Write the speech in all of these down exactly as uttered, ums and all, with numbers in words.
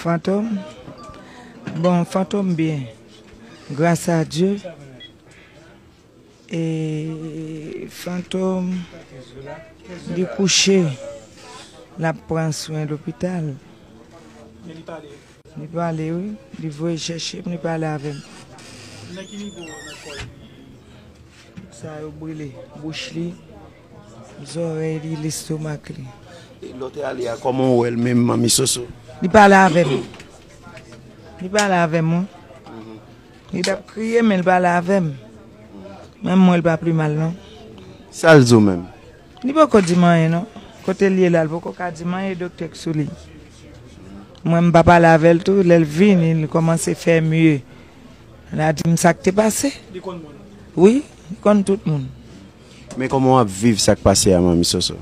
Fantom? Bon, Fantom byen. Gras a Dye. E Fantom, li kouche. L ap pran swen lopital. Men li pale. Li pale, wi. Li voye chèche m, li pale avè m. Nan ki nivo nan kò li? Sa yo brile bouch li, zòrèy li, lestomak li. E lè w te ale a, kòman w wè l menm, Manmi Soso? Li pale avè m. Li pale avè m, wi. Li t ap kriye, men l pale avè m. Menm mwen, l pa pi mal, non. Sa l di w menm? Li poko di m anyen, non. Kote l ye la, l poko ka di m anyen, doktè k sou li. Mwen, m pa pale avè l tou. Lè l vini, l kòmanse fè mye. L a di m sa k te pase. Li konn moun? Wi, li konn tout moun. Men kòman w ap viv sa k pase a, Manmi Soso?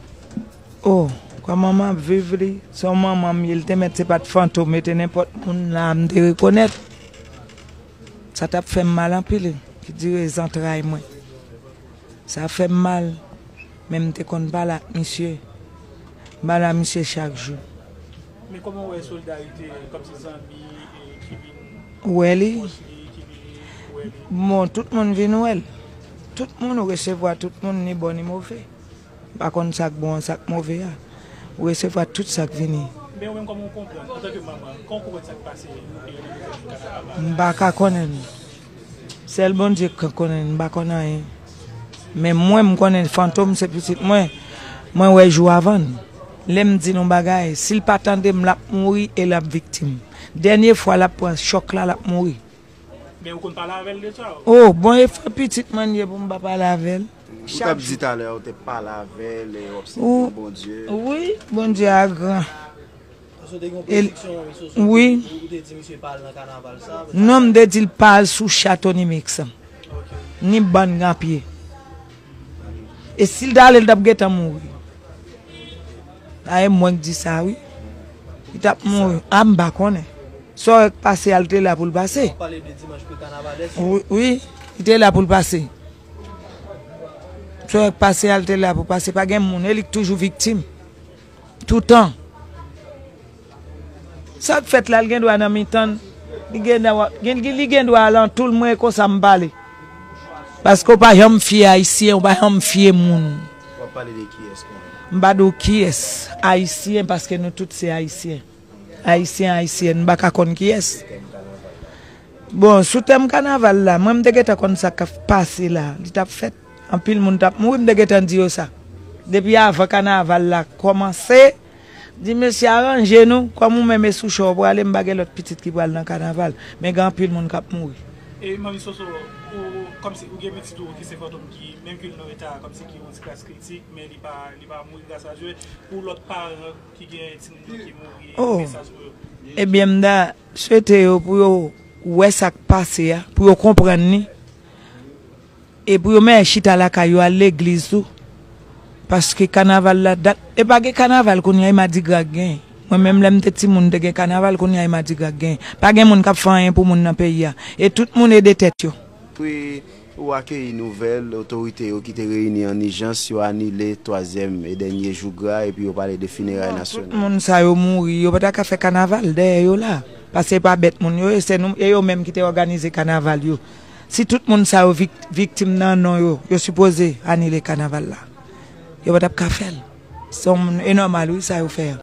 O, kòman m ap viv li? Se yon manman m ye, li te mèt se pa t Fantom, e te nenpòt moun la, m te rekonèt. Sa t ap fè m mal anpil, ki dire zantray mwen. Sa fè m mal, men m te konn pale ak misye. M pale ak misye chak jou. Men kòman w wè solidarite, kòmsi zanmi, e, ki vin Wè li. pwòch li, ki vin wè li? Bon, tout moun vin wè l. Tout moun, ou resevwa tout moun, ni bon ni move. M pa konn sa k bon, sa k move a. Ou resevwa tout sa k vini. Men ou menm, kòman w konprann, antanke manman, kòman w konprann sa k pase nan peryòd kanaval la? M pa ka konnen. Sèl Bondye k ka konnen, m pa konn anyen. Men mwen, m konnen Fantom se pitit mwen. Mwen wè jou avan l. Lè m di nou bagay, si l pa tande m, l ap mouri e l ap viktim. Dènye fwa l ap pran chòk la, l ap mouri. Men ou konn pale avè l deja? O, bon, e frè pitit mwen l ye pou m pa pale avè l. Ou t ap di talè a, ou te pale avè l, e w ap sèvi Bondye. Wi, Bondye a gran. Paske w te gen yon E l- pwodiksyon, Manmi Soso, wi. Ou, ou te di misye pa al nan kanaval sa, Non, m te di l pa al sou cha Tony Mix an. Ok. Ni bann gran pye. E si l t ale, l t ap gentan mouri. A, e mwen k di sa, wi. Li t ap mouri. A, m pa konnen. Sa w wè k pase a, l te la pou l pase. W ap pale de dimanch pre-kanavalès yo? Wi, wi, li te la pou l pase. Sa w wè k pase a, l te la pou pase. Pa gen moun, e li k toujou viktim. Toutan. Sa k fèt la, l gen dwa nan mitan n. Li gen dwa, gen, li gen dwa alantou l, mwen, e konsa m pale. Paske w pa janm fye Ayisyen, w pa janm fye moun. W ap pale de kiyès kounye a? M pa di w kiyès. Ayisyen, paske nou tout se Ayisyen. Ayisyen, Ayisyèn, m pa ka konn kiyès. Bon, sou tèm kanaval la, mwen, m te gentan konn sa k ap pase la. Li t ap fèt. Anpil moun t ap mouri, m te gentan di yo sa. Depi avan kanaval la kòmanse, di mesye, aranje nou, kòm ou menm e sou cho w prale, m pa gen lòt pitit ki pral nan kanaval. Men gen anpil moun k ap mouri. E Manmi Soso, ou, kòmsi, ou gen pitit ou ki se Fantom ki, menm ke l nan eta, kòmsi ki yon ti kras kritik, men li pa, li pa mouri gras a Dye. Pou lòt paran ki gen timoun yo ki mouri, Oh. mesaj pou yo. Ebyen, m ta swete yo pou yo wè sa k pase a, pou yo konprann li, e pou yo mèt chita lakay yo, al legliz tou. Paske kanaval la dat, e pa gen kanaval kounye a, e madigra k gen. Mwen menm, lè m te timoun, te gen kanaval, kounye a, e madigra k gen. Pa gen moun k ap fè anyen pou moun nan peyi a. E tout moun ede tèt yo. Apre ou akeyi nouvèl otorite yo ki te reyini an ijans, yo anile twazyèm e dènye jou gra, epi yo pale de fineray Non, tout nasyonal. Moun sa yo mouri, yo pa ta ka fè kanaval dèyè yo la. Paske e pa bèt moun yo ye, se nou, e yo menm ki te òganize kanaval yo. Si tout moun sa yo vik-, viktim nan non yo, yo sipoze anile kanaval la. Yo pa t ap ka fè l. Se yon moun, e nòmal, wi, sa yo fè a.